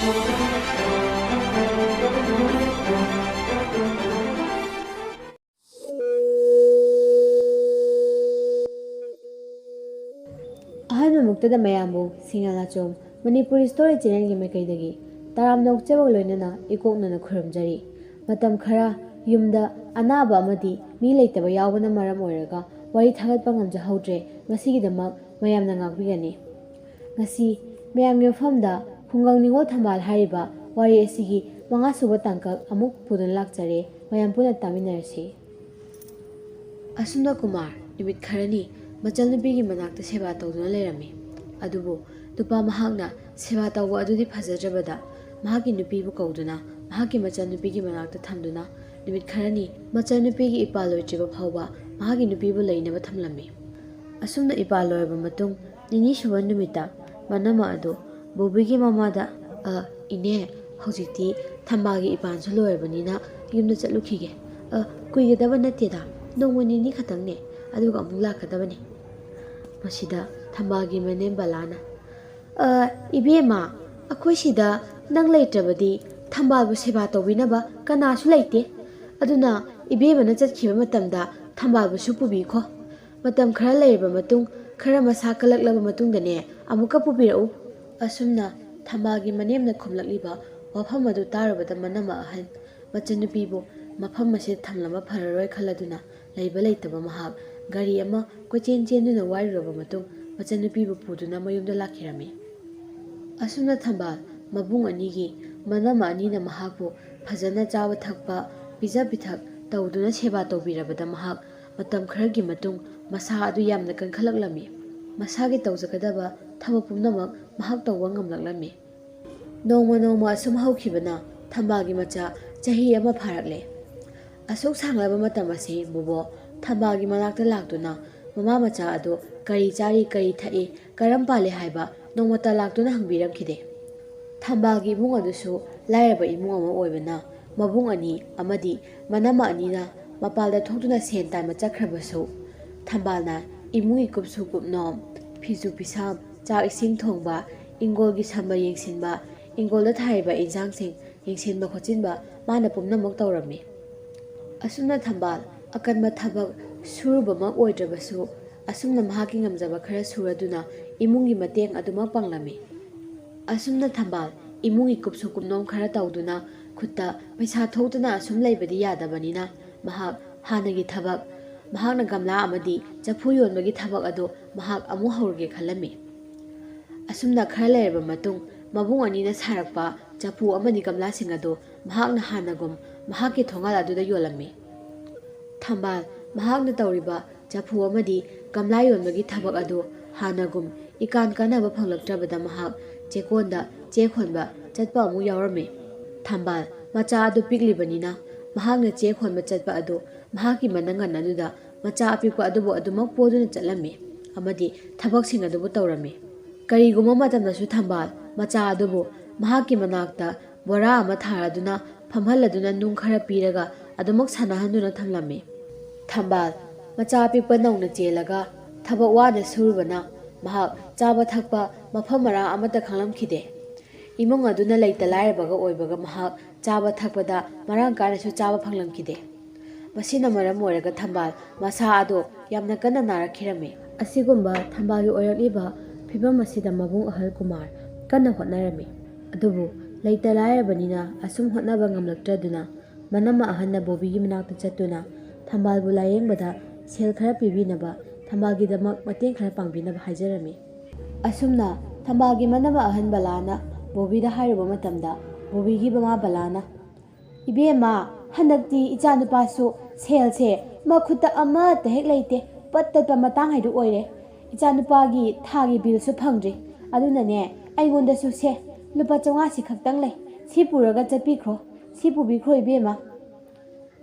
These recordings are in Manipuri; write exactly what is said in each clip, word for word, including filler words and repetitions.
ꯑꯍꯥꯟꯕꯃꯛꯇꯗ ꯃꯌꯥꯝꯕꯨ ꯁꯤꯡꯅ ꯂꯥꯆꯣꯝ ꯃꯅꯤꯄꯨꯔꯤ ꯁ꯭ꯇꯣꯔꯤ ꯆꯦꯅꯦꯜꯒꯤ ꯃꯥꯏꯀꯩꯗꯒꯤ ꯇꯔꯥꯝꯅ ꯑꯣꯛꯆꯕꯒ ꯂꯣꯏꯅꯅ ꯏꯀꯣꯛꯅꯅ ꯈꯨꯔꯨꯝꯖꯔꯤ꯫ ꯃꯇꯝ ꯈꯔ ꯌꯨꯝꯗ ꯑꯅꯥꯕ ꯑꯃꯗꯤ ꯃꯤ ꯂꯩꯇꯕ ꯌꯥꯎꯕꯅ ꯃꯔꯝ ꯑꯣꯏꯔꯒ ꯋꯥꯔꯤ ꯊꯥꯒꯠꯄ ꯉꯝꯖꯍꯧꯗ꯭ꯔꯦ꯫ ꯃꯁꯤꯒꯤꯗꯃꯛ ꯃꯌꯥꯝꯅ ꯉꯥꯛꯄꯤꯒꯅꯤ꯫ ꯉꯁꯤ ꯃꯌꯥꯝꯒꯤ ꯃꯐꯝꯗ ꯈꯨꯡꯒꯪ ꯅꯤꯉꯣꯜ ꯊꯝꯕꯥꯜ ꯍꯥꯏꯔꯤꯕ ꯋꯥꯔꯤ ꯑꯁꯤꯒꯤ ꯃꯉꯥꯁꯨꯕ ꯇꯥꯡꯀꯛ ꯑꯃꯨꯛ ꯄꯨꯗꯨꯅ ꯂꯥꯛꯆꯔꯦ꯫ ꯃꯌꯥꯝ ꯄꯨꯟꯅ ꯇꯥꯃꯤꯟꯅꯔꯁꯤ꯫ ꯑꯁꯨꯝꯅ ꯀꯨꯃꯥꯔ ꯅꯨꯃꯤꯠ ꯈꯔꯅꯤ ꯃꯆꯜꯅꯨꯄꯤꯒꯤ ꯃꯅꯥꯛꯇ ꯁꯦꯕꯥ ꯇꯧꯗꯨꯅ ꯂꯩꯔꯝꯃꯤ꯫ ꯑꯗꯨꯕꯨ ꯅꯨꯄꯥ ꯃꯍꯥꯛꯅ ꯁꯦꯕꯥ ꯇꯧꯕ ꯑꯗꯨꯗꯤ ꯐꯖꯗ꯭ꯔꯕꯗ, ꯃꯍꯥꯛꯀꯤ ꯅꯨꯄꯤꯕꯨ ꯀꯧꯗꯨꯅ ꯃꯍꯥꯛꯀꯤ ꯃꯆꯜꯅꯨꯄꯤꯒꯤ ꯃꯅꯥꯛꯇ ꯊꯝꯗꯨꯅ ꯅꯨꯃꯤꯠ ꯈꯔꯅꯤ ꯃꯆꯜꯅꯨꯄꯤꯒꯤ ꯏꯄꯥ ꯂꯣꯏꯗ꯭ꯔꯤꯕ ꯐꯥꯎꯕ ꯃꯍꯥꯛꯀꯤ ꯅꯨꯄꯤꯕꯨ ꯂꯩꯅꯕ ꯊꯝꯂꯝꯃꯤ꯫ ꯑꯁꯨꯝꯅ ꯏꯄꯥ ꯂꯣꯏꯔꯕ ꯃꯇꯨꯡ, ꯅꯤꯅꯤ ꯁꯨꯕ ꯅꯨꯃꯤꯠꯇ ꯃꯅꯝꯃ ꯑꯗꯨ ꯕꯣꯕꯤꯒꯤ ꯃꯃꯥꯗ, "ꯑ, ꯏꯅꯦ, ꯍꯧꯖꯤꯛꯇꯤ ꯊꯝꯕꯥꯜꯒꯤ ꯏꯄꯥꯟꯁꯨ ꯂꯣꯏꯔꯕꯅꯤꯅ ꯌꯨꯝꯗ ꯆꯠꯂꯨꯈꯤꯒꯦ꯫ ꯑ, ꯀꯨꯏꯒꯗꯕ ꯅꯠꯇꯦꯗ, ꯅꯣꯡꯃ ꯅꯤꯅꯤ ꯈꯛꯇꯪꯅꯦ, ꯑꯗꯨꯒ ꯑꯃꯨꯛ ꯂꯥꯛꯀꯗꯕꯅꯦ꯫" ꯃꯁꯤꯗ ꯊꯝꯕꯥꯜꯒꯤ ꯃꯅꯦꯝ ꯕꯂꯥꯅ, "ꯑ, ꯏꯕꯦꯝꯃ, ꯑꯩꯈꯣꯏ ꯁꯤꯗ ꯅꯪ ꯂꯩꯇ꯭ꯔꯕꯗꯤ ꯊꯝꯕꯥꯜꯕꯨ ꯁꯦꯕꯥ ꯇꯧꯕꯤꯅꯕ ꯀꯅꯥꯁꯨ ꯂꯩꯇꯦ꯫ ꯑꯗꯨꯅ ꯏꯕꯦꯝꯃꯅ ꯆꯠꯈꯤꯕ ꯃꯇꯝꯗ ꯊꯝꯕꯥꯜꯕꯨꯁꯨ ꯄꯨꯕꯤꯈꯣ꯫ ꯃꯇꯝ ꯈꯔ ꯂꯩꯔꯕ ꯃꯇꯨꯡ, ꯈꯔ ꯃꯁꯥ ꯀꯜꯂꯛꯂꯕ ꯃꯇꯨꯡꯗꯅꯦ, ꯑꯃꯨꯛꯀ ꯄꯨꯕꯤꯔꯛꯎ꯫" ꯑꯁꯨꯝꯅ ꯊꯝꯕꯥꯜꯒꯤ ꯃꯅꯦꯝꯅ ꯈꯨꯝꯂꯛꯂꯤꯕ ꯋꯥꯐꯝ ꯑꯗꯨ ꯇꯥꯔꯨꯕꯗ ꯃꯅꯝꯃ ꯑꯍꯟ ꯃꯆꯟꯅꯨꯄꯤꯕꯨ ꯃꯐꯝ ꯑꯁꯤꯗ ꯊꯝꯂꯝꯕ ꯐꯔꯔꯣꯏ ꯈꯜꯂꯗꯨꯅ ꯂꯩꯕ ꯂꯩꯇꯕ ꯃꯍꯥꯛ ꯒꯥꯔꯤ ꯑꯃ ꯀꯣꯏꯆꯦꯟ ꯆꯦꯟꯗꯨꯅ ꯋꯥꯏꯔꯨꯔꯕ ꯃꯇꯨꯡ ꯃꯆꯟꯅꯨꯄꯤꯕꯨ ꯄꯨꯗꯨꯅ ꯃꯌꯨꯝꯗ ꯂꯥꯛꯈꯤꯔꯝꯃꯤ꯫ ꯑꯁꯨꯝꯅ ꯊꯝꯕꯥꯜ ꯃꯕꯨꯡ ꯑꯅꯤꯒꯤ ꯃꯅꯝꯃ ꯑꯅꯤꯅ ꯃꯍꯥꯛꯄꯨ ꯐꯖꯅ ꯆꯥꯕ ꯊꯛꯄ, ꯄꯤꯖ ꯄꯤꯊꯛ ꯇꯧꯗꯨꯅ ꯁꯦꯕꯥ ꯇꯧꯕꯤꯔꯕꯗ ꯃꯍꯥꯛ ꯃꯇꯝ ꯈꯔꯒꯤ ꯃꯇꯨꯡ ꯃꯁꯥ ꯑꯗꯨ ꯌꯥꯝꯅ ꯀꯟꯈꯠꯂꯛꯂꯝꯃꯤ꯫ ꯃꯁꯥꯒꯤ ꯇꯧꯖꯒꯗꯕ ꯊꯕꯛ ꯄꯨꯝꯅꯃꯛ ꯃꯍꯥꯛ ꯇꯧꯕ ꯉꯝꯂꯛꯂꯝꯃꯤ꯫ ꯅꯣꯡꯃ ꯅꯣꯡꯃ ꯑꯁꯨꯝ ꯍꯧꯈꯤꯕꯅ ꯊꯝꯕꯥꯜꯒꯤ ꯃꯆꯥ ꯆꯍꯤ ꯑꯃ ꯐꯥꯔꯛꯂꯦ꯫ ꯑꯁꯨꯛ ꯁꯥꯡꯂꯕ ꯃꯇꯝ ꯑꯁꯤ ꯕꯣꯕꯣ ꯊꯝꯕꯥꯜꯒꯤ ꯃꯅꯥꯛꯇ ꯂꯥꯛꯇꯨꯅ ꯃꯃꯥ ꯃꯆꯥ ꯑꯗꯨ ꯀꯔꯤ ꯆꯥꯔꯤ, ꯀꯔꯤ ꯊꯛꯏ, ꯀꯔꯝ ꯄꯥꯜꯂꯤ ꯍꯥꯏꯕ ꯅꯣꯡꯃꯇ ꯂꯥꯛꯇꯨꯅ ꯍꯪꯕꯤꯔꯝꯈꯤꯗꯦ꯫ ꯊꯝꯕꯥꯜꯒꯤ ꯏꯃꯨꯡ ꯑꯗꯨꯁꯨ ꯂꯥꯏꯔꯕ ꯏꯃꯨꯡ ꯑꯃ ꯑꯣꯏꯕꯅ ꯃꯕꯨꯡ ꯑꯅꯤ ꯑꯃꯗꯤ ꯃꯅꯝꯃ ꯑꯅꯤꯅ ꯃꯄꯥꯜꯗ ꯊꯣꯛꯇꯨꯅ ꯁꯦꯟ ꯇꯥꯟꯕ ꯆꯠꯈ꯭ꯔꯕꯁꯨ, ꯊꯝꯕꯥꯜꯅ ꯏꯃꯨꯡꯒꯤ ꯀꯨꯞꯁꯨ ꯀꯨꯞꯅꯣꯝ, ꯐꯤꯁꯨ ꯐꯤꯁꯥꯝ, ꯆꯥꯛ ꯏꯁꯤꯡ ꯊꯣꯡꯕ, ꯏꯪꯒꯣꯜꯒꯤ ꯁꯝꯕꯜ ꯌꯦꯡꯁꯤꯟꯕ, ꯏꯪꯒꯣꯜꯗ ꯊꯥꯔꯤꯕ ꯏꯟꯁꯥꯡꯁꯤꯡ ꯌꯦꯡꯁꯤꯟꯕ ꯈꯣꯠꯆꯤꯟꯕ ꯃꯥꯅ ꯄꯨꯝꯅꯃꯛ ꯇꯧꯔꯝꯃꯤ꯫ ꯑꯁꯨꯝꯅ ꯊꯝꯕꯥꯜ ꯑꯀꯟꯕ ꯊꯕꯛ ꯁꯨꯔꯨꯕꯃꯛ ꯑꯣꯏꯗ꯭ꯔꯕꯁꯨ, ꯑꯁꯨꯝꯅ ꯃꯍꯥꯛꯀꯤ ꯉꯝꯖꯕ ꯈꯔ ꯁꯨꯔꯗꯨꯅ ꯏꯃꯨꯡꯒꯤ ꯃꯇꯦꯡ ꯑꯗꯨꯃꯛ ꯄꯥꯡꯂꯝꯃꯤ꯫ ꯑꯁꯨꯝꯅ ꯊꯝꯕꯥꯜ ꯏꯃꯨꯡꯒꯤ ꯀꯨꯞꯁꯨ ꯀꯨꯞꯅꯣꯝ ꯈꯔ ꯇꯧꯗꯨꯅ, ꯈꯨꯠꯇ ꯄꯩꯁꯥ ꯊꯣꯛꯇꯅ ꯑꯁꯨꯝ ꯂꯩꯕꯗꯤ ꯌꯥꯗꯕꯅꯤꯅ, ꯃꯍꯥꯛ ꯍꯥꯟꯅꯒꯤ ꯊꯕꯛ, ꯃꯍꯥꯛꯅ ꯒꯝꯂꯥ ꯑꯃꯗꯤ ꯆꯐꯨ ꯌꯣꯟꯕꯒꯤ ꯊꯕꯛ ꯑꯗꯨ ꯃꯍꯥꯛ ꯑꯃꯨꯛ ꯍꯧꯔꯒꯦ ꯈꯜꯂꯝꯃꯤ꯫ ꯑꯁꯨꯝꯅ ꯈꯔ ꯂꯩꯔꯕ ꯃꯇꯨꯡ, ꯃꯕꯨꯡ ꯑꯅꯤꯅ ꯁꯥꯔꯛꯄ ꯆꯐꯨ ꯑꯃꯗꯤ ꯒꯝꯂꯥꯁꯤꯡ ꯑꯗꯨ ꯃꯍꯥꯛꯅ ꯍꯥꯟꯅꯒꯨꯝ ꯃꯍꯥꯛꯀꯤ ꯊꯣꯡꯒꯥꯜ ꯑꯗꯨꯗ ꯌꯣꯜꯂꯝꯃꯤ꯫ ꯊꯝꯕꯥꯜ ꯃꯍꯥꯛꯅ ꯇꯧꯔꯤꯕ ꯆꯐꯨ ꯑꯃꯗꯤ ꯒꯝꯂꯥ ꯌꯣꯟꯕꯒꯤ ꯊꯕꯛ ꯑꯗꯨ ꯍꯥꯟꯅꯒꯨꯝ ꯏꯀꯥꯟ ꯀꯥꯟꯅꯕ ꯐꯪꯂꯛꯇ꯭ꯔꯕꯗ, ꯃꯍꯥꯛ ꯆꯦꯛꯀꯣꯟꯗ ꯆꯦꯛ ꯍꯣꯟꯕ ꯆꯠꯄ ꯑꯃꯨꯛ ꯌꯥꯎꯔꯝꯃꯤ꯫ ꯊꯝꯕꯥꯜ ꯃꯆꯥ ꯑꯗꯨ ꯄꯤꯛꯂꯤꯕꯅꯤꯅ, ꯃꯍꯥꯛꯅ ꯆꯦꯛ ꯍꯣꯟꯕ ꯆꯠꯄ ꯑꯗꯨ ꯃꯍꯥꯛꯀꯤ ꯃꯅꯪꯒꯟ ꯑꯗꯨꯗ ꯃꯆꯥ ꯑꯄꯤꯛꯄ ꯑꯗꯨꯕꯨ ꯑꯗꯨꯃꯛ ꯄꯣꯗꯨꯅ ꯆꯠꯂꯝꯃꯤ ꯑꯃꯗꯤ ꯊꯕꯛꯁꯤꯡ ꯑꯗꯨꯕꯨ ꯇꯧꯔꯝꯃꯤ꯫ ꯀꯔꯤꯒꯨꯝꯕ ꯃꯇꯝꯗꯁꯨ ꯊꯝꯕꯥꯜ ꯃꯆꯥ ꯑꯗꯨꯕꯨ ꯃꯍꯥꯛꯀꯤ ꯃꯅꯥꯛꯇ ꯕꯣꯔꯥ ꯑꯃ ꯊꯥꯔꯗꯨꯅ, ꯐꯝꯍꯜꯂꯗꯨꯅ, ꯅꯨꯡ ꯈꯔ ꯄꯤꯔꯒ ꯑꯗꯨꯃꯛ ꯁꯥꯟꯅꯍꯟꯗꯨꯅ ꯊꯝꯂꯝꯃꯤ꯫ ꯊꯝꯕꯥꯜ ꯃꯆꯥ ꯑꯄꯤꯛꯄ ꯅꯧꯅ ꯆꯦꯜꯂꯒ ꯊꯕꯛ ꯋꯥꯅ ꯁꯨꯔꯨꯕꯅ, ꯃꯍꯥꯛ ꯆꯥꯕ ꯊꯛꯄ ꯃꯐꯝ ꯃꯔꯥꯡ ꯑꯃꯠꯇ ꯈꯪꯂꯝꯈꯤꯗꯦ꯫ ꯏꯃꯨꯡ ꯑꯗꯨꯅ ꯂꯩꯇ ꯂꯥꯏꯔꯕꯒ ꯑꯣꯏꯕꯒ, ꯃꯍꯥꯛ ꯆꯥꯕ ꯊꯛꯄꯗ ꯃꯔꯥꯡ ꯀꯥꯏꯅꯁꯨ ꯆꯥꯕ ꯐꯪꯂꯝꯈꯤꯗꯦ꯫ ꯃꯁꯤꯅ ꯃꯔꯝ ꯑꯣꯏꯔꯒ ꯊꯝꯕꯥꯜ ꯃꯁꯥ ꯑꯗꯣ ꯌꯥꯝꯅ ꯀꯟꯅ ꯅꯥꯔꯛꯈꯤꯔꯝꯃꯤ꯫ ꯑꯁꯤꯒꯨꯝꯕ ꯊꯝꯕꯥꯜꯒꯤ ꯑꯣꯏꯔꯛꯂꯤꯕ ꯐꯤꯕꯝ ꯑꯁꯤꯗ ꯃꯕꯨꯡ ꯑꯍꯜ ꯀꯨꯃꯥꯔ ꯀꯟꯅ ꯍꯣꯠꯅꯔꯝꯃꯤ꯫ ꯑꯗꯨꯕꯨ ꯂꯩꯇ ꯂꯥꯏꯔꯕꯅꯤꯅ ꯑꯁꯨꯝ ꯍꯣꯠꯅꯕ ꯉꯝꯂꯛꯇ꯭ꯔꯗꯨꯅ, ꯃꯅꯝꯃ ꯑꯍꯟꯅ ꯕꯣꯕꯤꯒꯤ ꯃꯅꯥꯛꯇ ꯆꯠꯇꯨꯅ ꯊꯝꯕꯥꯜꯕꯨ ꯂꯥꯌꯦꯡꯕꯗ ꯁꯦꯜ ꯈꯔ ꯄꯤꯕꯤꯅꯕ, ꯊꯝꯕꯥꯜꯒꯤꯗꯃꯛ ꯃꯇꯦꯡ ꯈꯔ ꯄꯥꯡꯕꯤꯅꯕ ꯍꯥꯏꯖꯔꯝꯃꯤ꯫ ꯑꯁꯨꯝꯅ ꯊꯝꯕꯥꯜꯒꯤ ꯃꯅꯝꯃ ꯑꯍꯟ ꯕꯂꯥꯅ ꯕꯣꯕꯤꯗ ꯍꯥꯏꯔꯨꯕ ꯃꯇꯝꯗ, ꯕꯣꯕꯤꯒꯤ ꯃꯃꯥ ꯕꯂꯥꯅ, "ꯏꯕꯦꯝꯃ, ꯍꯟꯗꯛꯇꯤ ꯏꯆꯥꯅꯨꯄꯥꯁꯨ ꯁꯦꯜꯁꯦ ꯃꯈꯨꯠꯇ ꯑꯃꯠꯇ ꯍꯦꯛ ꯂꯩꯇꯦ, ꯄꯠ ꯇꯠꯄ ꯃꯇꯥꯡ ꯍꯥꯏꯗꯨ ꯑꯣꯏꯔꯦ꯫ ꯏꯆꯥꯅꯨꯄꯥꯒꯤ ꯊꯥꯒꯤ ꯕꯤꯜꯁꯨ ꯐꯪꯗ꯭ꯔꯤ, ꯑꯗꯨꯅꯅꯦ, ꯑꯩꯉꯣꯟꯗꯁꯨ ꯁꯦ, ꯂꯨꯄꯥ ꯆꯥꯝꯃꯉꯥꯁꯤ ꯈꯛꯇꯪ ꯂꯩ, ꯁꯤ ꯄꯨꯔꯒ ꯆꯠꯄꯤꯈ꯭ꯔꯣ, ꯁꯤ ꯄꯨꯕꯤꯈ꯭ꯔꯣ ꯏꯕꯦꯝꯃ"꯫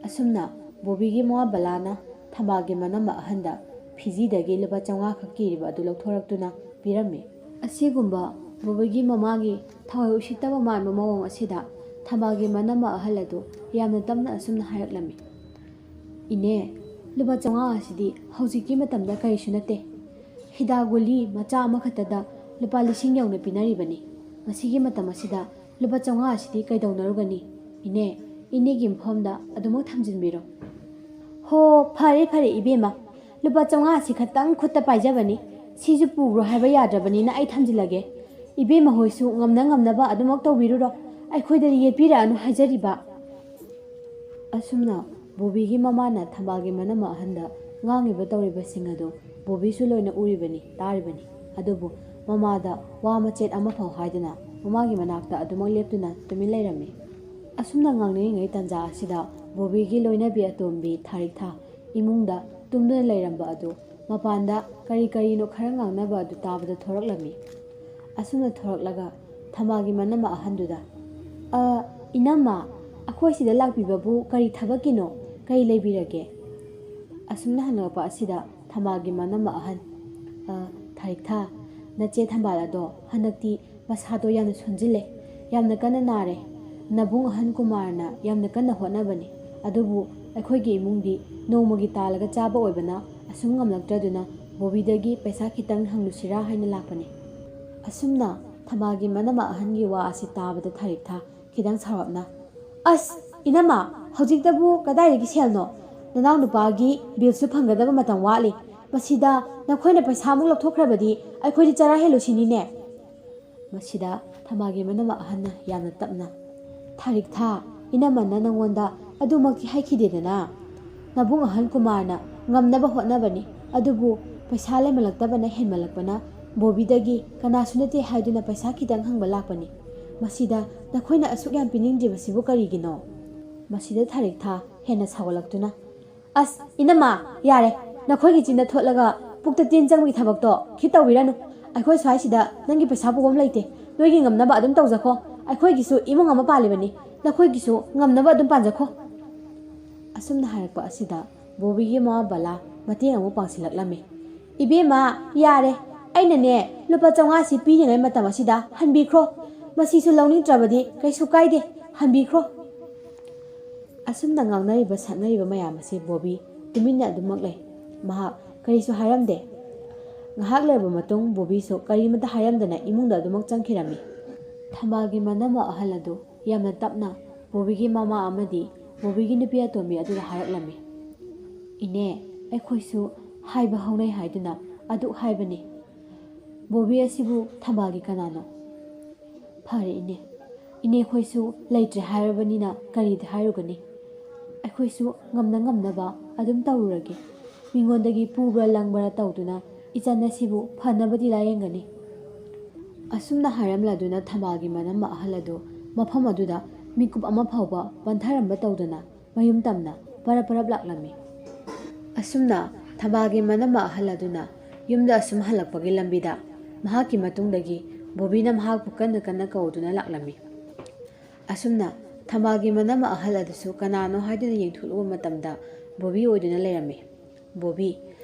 ꯑꯁꯨꯝꯅ ꯕꯣꯕꯤꯒꯤ ꯃꯃꯥ ꯕꯂꯥꯅ ꯊꯝꯕꯥꯜꯒꯤ ꯃꯅꯝꯃ ꯑꯍꯟꯗ ꯐꯤꯖꯤꯗꯒꯤ ꯂꯨꯄꯥ ꯆꯥꯝꯃꯉꯥ ꯈꯛ ꯀꯤꯔꯤꯕ ꯑꯗꯨ ꯂꯧꯊꯣꯔꯛꯇꯨꯅ ꯄꯤꯔꯝꯃꯤ꯫ ꯑꯁꯤꯒꯨꯝꯕ ꯕꯣꯕꯤꯒꯤ ꯃꯃꯥꯒꯤ ꯊꯋꯥꯏ ꯎꯁꯤꯠꯇꯕ ꯃꯥꯟꯕ ꯃꯑꯣꯡ ꯑꯁꯤꯗ ꯊꯝꯕꯥꯜꯒꯤ ꯃꯅꯝꯃ ꯑꯍꯜ ꯑꯗꯨ ꯌꯥꯝꯅ ꯇꯞꯅ ꯑꯁꯨꯝꯅ ꯍꯥꯏꯔꯛꯂꯝꯃꯤ, "ꯏꯅꯦ, ꯂꯨꯄꯥ ꯆꯥꯝꯃꯉꯥ ꯑꯁꯤꯗꯤ ꯍꯧꯖꯤꯛꯀꯤ ꯃꯇꯝꯗ ꯀꯔꯤꯁꯨ ꯅꯠꯇꯦ꯫ ꯍꯤꯗꯥꯛ ꯒꯨꯂꯤ ꯃꯆꯥ ꯑꯃꯈꯛꯇꯗ ꯂꯨꯄꯥ ꯂꯤꯁꯤꯡ ꯌꯧꯅ ꯄꯤꯅꯔꯤꯕꯅꯤ꯫ ꯃꯁꯤꯒꯤ ꯃꯇꯝ ꯑꯁꯤꯗ ꯂꯨꯄꯥ ꯆꯥꯝꯃꯉꯥ ꯑꯁꯤꯗꯤ ꯀꯩꯗꯧꯅꯔꯨꯒꯅꯤ? ꯏꯅꯦ, ꯏꯅꯦꯒꯤ ꯃꯐꯝꯗ ꯑꯗꯨꯃꯛ ꯊꯝꯖꯤꯟꯕꯤꯔꯣ꯫ ꯍꯣ, ꯐꯔꯦ ꯐꯔꯦ ꯏꯕꯦꯝꯃ, ꯂꯨꯄꯥ ꯆꯥꯝꯃꯉꯥ ꯑꯁꯤ ꯈꯛꯇꯪ ꯈꯨꯠꯇ ꯄꯥꯏꯖꯕꯅꯤ꯫ ꯁꯤꯁꯨ ꯄꯨꯈ꯭ꯔꯣ ꯍꯥꯏꯕ ꯌꯥꯗ꯭ꯔꯕꯅꯤꯅ ꯑꯩ ꯊꯝꯖꯤꯜꯂꯒꯦ꯫ ꯏꯕꯦꯝꯃ ꯍꯣꯏꯁꯨ ꯉꯝꯅ ꯉꯝꯅꯕ ꯑꯗꯨꯃꯛ ꯇꯧꯕꯤꯔꯨꯔꯣ꯫ ꯑꯩꯈꯣꯏꯗꯗꯤ ꯌꯦꯠꯄꯤꯔꯛꯑꯅꯨ ꯍꯥꯏꯖꯔꯤꯕ꯫ ꯑꯁꯨꯝꯅ ꯕꯣꯕꯤꯒꯤ ꯃꯃꯥꯅ ꯊꯝꯕꯥꯜꯒꯤ ꯃꯅꯝ ꯑꯍꯟꯗ ꯉꯥꯡꯉꯤꯕ ꯇꯧꯔꯤꯕꯁꯤꯡ ꯑꯗꯨ ꯕꯣꯕꯤꯁꯨ ꯂꯣꯏꯅ ꯎꯔꯤꯕꯅꯤ, ꯇꯥꯔꯤꯕꯅꯤ꯫ ꯑꯗꯨꯕꯨ ꯃꯃꯥꯗ ꯋꯥ ꯃꯆꯦꯠ ꯑꯃꯐꯥꯎ ꯍꯥꯏꯗꯅ ꯃꯃꯥꯒꯤ ꯃꯅꯥꯛꯇ ꯑꯗꯨꯃꯛ ꯂꯦꯞꯇꯨꯅ ꯇꯨꯃꯤꯟ ꯂꯩꯔꯝꯃꯤ꯫ ꯑꯁꯨꯝꯅ ꯉꯥꯡꯅꯔꯤꯉꯩ ꯇꯥꯟꯖꯥ ꯑꯁꯤꯗ ꯕꯣꯕꯤꯒꯤ ꯂꯣꯏꯅꯕꯤ ꯑꯇꯣꯝꯕꯤ ꯊꯥꯔꯤꯛꯊꯥ ꯏꯃꯨꯡꯗ ꯇꯨꯝꯗꯨꯅ ꯂꯩꯔꯝꯕ ꯑꯗꯨ ꯃꯄꯥꯟꯗ ꯀꯔꯤ ꯀꯔꯤꯅꯣ ꯈꯔ ꯉꯥꯡꯅꯕ ꯑꯗꯨ ꯇꯥꯕꯗ ꯊꯣꯔꯛꯂꯝꯃꯤ꯫ ꯑꯁꯨꯝꯅ ꯊꯣꯔꯛꯂꯒ ꯊꯝꯕꯥꯜꯒꯤ ꯃꯅꯝ ꯑꯍꯟꯗꯨꯗ, "ꯑ, ꯏꯅꯝꯃ, ꯑꯩꯈꯣꯏ ꯁꯤꯗ ꯂꯥꯛꯄꯤꯕꯕꯨ ꯀꯔꯤ ꯊꯕꯛꯀꯤꯅꯣ? ꯀꯔꯤ ꯂꯩꯕꯤꯔꯒꯦ?" ꯑꯁꯨꯝꯅ ꯍꯪꯂꯛꯄ ꯑꯁꯤꯗ ꯊꯝꯕꯥꯜꯒꯤ ꯃꯅꯝ ꯑꯍꯟ, "ꯑ, ꯊꯥꯔꯤꯛꯊꯥ, ꯅꯆꯦ ꯊꯝꯕꯥꯜ ꯑꯗꯣ ꯍꯟꯗꯛꯇꯤ ꯃꯁꯥꯗꯣ ꯌꯥꯝꯅ ꯁꯣꯟꯖꯤꯜꯂꯦ, ꯌꯥꯝꯅ ꯀꯟꯅ ꯅꯥꯔꯦ꯫ ꯅꯕꯨꯡ ꯑꯍꯟ ꯀꯨꯃꯥꯔꯅ ꯌꯥꯝꯅ ꯀꯟꯅ ꯍꯣꯠꯅꯕꯅꯤ, ꯑꯗꯨꯕꯨ ꯑꯩꯈꯣꯏꯒꯤ ꯏꯃꯨꯡꯗꯤ ꯅꯣꯡꯃꯒꯤ ꯇꯥꯜꯂꯒ ꯆꯥꯕ ꯑꯣꯏꯕꯅ ꯑꯁꯨꯝ ꯉꯝꯂꯛꯇ꯭ꯔꯗꯨꯅ ꯕꯣꯕꯤꯗꯒꯤ ꯄꯩꯁꯥ ꯈꯤꯇꯪ ꯍꯪꯂꯨꯁꯤꯔꯥ ꯍꯥꯏꯅ ꯂꯥꯛꯄꯅꯤ꯫" ꯑꯁꯨꯝꯅ ꯊꯝꯕꯥꯜꯒꯤ ꯃꯅꯝ ꯑꯍꯟꯒꯤ ꯋꯥ ꯑꯁꯤ ꯇꯥꯕꯗ ꯊꯥꯔꯤꯛꯊꯥ ꯈꯤꯇꯪ ꯁꯥꯎꯔꯞꯅ, "ꯑꯁ, ꯏꯅꯝꯃ, ꯍꯧꯖꯤꯛꯇꯕꯨ ꯀꯗꯥꯏꯗꯒꯤ ꯁꯦꯜꯅꯣ? ꯅꯅꯥꯎ ꯅꯨꯄꯥꯒꯤ ꯕꯤꯜꯁꯨ ꯐꯪꯒꯗꯕ ꯃꯇꯝ ꯋꯥꯠꯂꯤ꯫ ꯃꯁꯤꯗ ꯅꯈꯣꯏꯅ ꯄꯩꯁꯥ ꯑꯃꯨꯛ ꯂꯧꯊꯣꯛꯈ꯭ꯔꯕꯗꯤ ꯑꯩꯈꯣꯏꯗꯤ ꯆꯔꯥ ꯍꯦꯜꯂꯨꯁꯤꯅꯤꯅꯦ?" ꯃꯁꯤꯗ ꯊꯝꯕꯥꯜꯒꯤ ꯃꯅꯝ ꯑꯍꯟꯅ ꯌꯥꯝꯅ ꯇꯞꯅ, "ꯊꯥꯔꯤꯛꯊꯥ, ꯏꯅꯝꯃꯅ ꯅꯪꯉꯣꯟꯗ ꯑꯗꯨꯃꯛꯇꯤ ꯍꯥꯏꯈꯤꯗꯦꯗꯅ꯫ ꯅꯕꯨꯡ ꯑꯍꯟ ꯀꯨꯃꯥꯔꯅ ꯉꯝꯅꯕ ꯍꯣꯠꯅꯕꯅꯤ, ꯑꯗꯨꯕꯨ ꯄꯩꯁꯥ ꯂꯩꯃꯜꯂꯛꯇꯕꯅ ꯍꯦꯟꯃꯜꯂꯛꯄꯅ ꯕꯣꯕꯤꯗꯒꯤ ꯀꯅꯥꯁꯨ ꯅꯠꯇꯦ ꯍꯥꯏꯗꯨꯅ ꯄꯩꯁꯥ ꯈꯤꯇꯪ ꯍꯪꯕ ꯂꯥꯛꯄꯅꯤ꯫ ꯃꯁꯤꯗ ꯅꯈꯣꯏꯅ ꯑꯁꯨꯛ ꯌꯥꯝ ꯄꯤꯅꯤꯡꯗ꯭ꯔꯤꯕꯁꯤꯕꯨ ꯀꯔꯤꯒꯤꯅꯣ?" ꯃꯁꯤꯗ ꯊꯥꯔꯤꯛꯊꯥ ꯍꯦꯟꯅ ꯁꯥꯎꯒꯠꯂꯛꯇꯨꯅ, "ꯑꯁ, ꯏꯅꯝꯃ, ꯌꯥꯔꯦ꯫ ꯅꯈꯣꯏꯒꯤ ꯆꯤꯟꯗ ꯊꯣꯠꯂꯒ ꯄꯨꯛꯇ ꯇꯤꯟ ꯆꯪꯕꯒꯤ ꯊꯕꯛꯇꯣ ꯈꯤꯠ ꯇꯧꯕꯤꯔꯅꯨ꯫ ꯑꯩꯈꯣꯏ ꯁ꯭ꯋꯥꯏꯁꯤꯗ ꯅꯪꯒꯤ ꯄꯩꯁꯥ ꯄꯨꯕꯝ ꯂꯩꯇꯦ꯫ ꯅꯣꯏꯒꯤ ꯉꯝꯅꯕ ꯑꯗꯨꯝ ꯇꯧꯖꯈꯣ꯫ ꯑꯩꯈꯣꯏꯒꯤꯁꯨ ꯏꯃꯨꯡ ꯑꯃ ꯄꯥꯜꯂꯤꯕꯅꯤ꯫ ꯅꯈꯣꯏꯒꯤꯁꯨ ꯉꯝꯅꯕ ꯑꯗꯨꯝ ꯄꯥꯟꯖꯈꯣ꯫" ꯑꯁꯨꯝꯅ ꯍꯥꯏꯔꯛꯄ ꯑꯁꯤꯗ ꯕꯣꯕꯤꯒꯤ ꯃꯃꯥ ꯕꯂꯥ ꯃꯇꯦꯡ ꯑꯃꯨꯛ ꯄꯥꯡꯁꯤꯜꯂꯛꯂꯝꯃꯤ꯫ "ꯏꯕꯦꯝꯃ, ꯌꯥꯔꯦ꯫ ꯑꯩꯅꯅꯦ, ꯂꯨꯄꯥ ꯆꯥꯝꯃꯉꯥꯁꯤ ꯄꯤꯔꯤꯉꯩ ꯃꯇꯝ ꯑꯁꯤꯗ ꯍꯟꯕꯤꯈ꯭ꯔꯣ꯫ ꯃꯁꯤꯁꯨ ꯂꯧꯅꯤꯡꯗ꯭ꯔꯕꯗꯤ ꯀꯩꯁꯨ ꯀꯥꯏꯗꯦ, ꯍꯟꯕꯤꯈ꯭ꯔꯣ꯫" ꯑꯁꯨꯝꯅ ꯉꯥꯡꯅꯔꯤꯕ ꯁꯛꯅꯔꯤꯕ ꯃꯌꯥꯝ ꯑꯁꯤ ꯕꯣꯕꯤ ꯇꯨꯃꯤꯟꯅ ꯑꯗꯨꯃꯛ ꯂꯩ꯫ ꯃꯍꯥꯛ ꯀꯔꯤꯁꯨ ꯍꯥꯏꯔꯝꯗꯦ꯫ ꯉꯥꯏꯍꯥꯛ ꯂꯩꯔꯕ ꯃꯇꯨꯡ ꯕꯣꯕꯤꯁꯨ ꯀꯔꯤꯃꯠꯇ ꯍꯥꯏꯔꯝꯗꯅ ꯏꯃꯨꯡꯗ ꯑꯗꯨꯃꯛ ꯆꯪꯈꯤꯔꯝꯃꯤ꯫ ꯊꯝꯕꯥꯜꯒꯤ ꯃꯅꯝꯃ ꯑꯍꯜ ꯑꯗꯨ ꯌꯥꯝꯅ ꯇꯞꯅ ꯕꯣꯕꯤꯒꯤ ꯃꯃꯥ ꯑꯃꯗꯤ ꯕꯣꯕꯤꯒꯤ ꯅꯨꯄꯤ ꯑꯇꯣꯝꯕꯤ ꯑꯗꯨꯗ ꯍꯥꯏꯔꯛꯂꯝꯃꯤ꯫ "ꯏꯅꯦ, ꯑꯩꯈꯣꯏꯁꯨ ꯍꯥꯏꯕ ꯍꯧꯅꯩ ꯍꯥꯏꯗꯨꯅ ꯑꯗꯨꯛ ꯍꯥꯏꯕꯅꯤ꯫ ꯕꯣꯕꯤ ꯑꯁꯤꯕꯨ ꯊꯝꯕꯥꯜꯒꯤ ꯀꯅꯥꯅꯣ?" "ꯐꯔꯦ ꯏꯅꯦ, ꯏꯅꯦꯈꯣꯏꯁꯨ ꯂꯩꯇ꯭ꯔꯦ ꯍꯥꯏꯔꯕꯅꯤꯅ ꯀꯔꯤꯗꯤ ꯍꯥꯏꯔꯨꯒꯅꯤ? ꯑꯩꯈꯣꯏꯁꯨ ꯉꯝꯅ ꯉꯝꯅꯕ ꯑꯗꯨꯝ ꯇꯧꯔꯨꯔꯒꯦ꯫ ꯃꯤꯉꯣꯟꯗꯒꯤ ꯄꯨꯕ꯭ꯔꯥ ꯂꯪꯕ꯭ꯔꯥ ꯇꯧꯗꯨꯅ ꯏꯆꯟ ꯑꯁꯤꯕꯨ ꯐꯅꯕꯗꯤ ꯂꯥꯌꯦꯡꯒꯅꯤ꯫" ꯑꯁꯨꯝꯅ ꯍꯥꯏꯔꯝꯂꯗꯨꯅ ꯊꯝꯕꯥꯜꯒꯤ ꯃꯅꯝꯃ ꯑꯍꯜ ꯑꯗꯨ ꯃꯐꯝ ꯑꯗꯨꯗ ꯃꯤꯀꯨꯞ ꯑꯃ ꯐꯥꯎꯕ ꯄꯟꯊꯔꯝꯕ ꯇꯧꯗꯅ ꯃꯌꯨꯝ ꯇꯝꯅ ꯄꯔꯞ ꯄꯔꯞ ꯂꯥꯛꯂꯝꯃꯤ꯫ ꯑꯁꯨꯝꯅ ꯊꯝꯕꯥꯜꯒꯤ ꯃꯅꯝꯃ ꯑꯍꯜ ꯑꯗꯨꯅ ꯌꯨꯝꯗ ꯑꯁꯨꯝ ꯍꯜꯂꯛꯄꯒꯤ ꯂꯝꯕꯤꯗ ꯃꯍꯥꯛꯀꯤ ꯃꯇꯨꯡꯗꯒꯤ ꯕꯣꯕꯤꯅ ꯃꯍꯥꯛꯄꯨ ꯀꯟꯅ ꯀꯟꯅ ꯀꯧꯗꯨꯅ ꯂꯥꯛꯂꯝꯃꯤ꯫ ꯑꯁꯨꯝꯅ ꯊꯝꯕꯥꯜꯒꯤ ꯃꯅꯝꯃ ꯑꯍꯜ ꯑꯗꯨꯁꯨ ꯀꯅꯥꯅꯣ ꯍꯥꯏꯗꯨꯅ ꯌꯦꯡꯊꯣꯛꯂꯨꯕ ꯃꯇꯝꯗ ꯕꯣꯕꯤ ꯑꯣꯏꯗꯨꯅ ꯂꯩꯔꯝꯃꯤ꯫ ꯕꯣꯕꯤ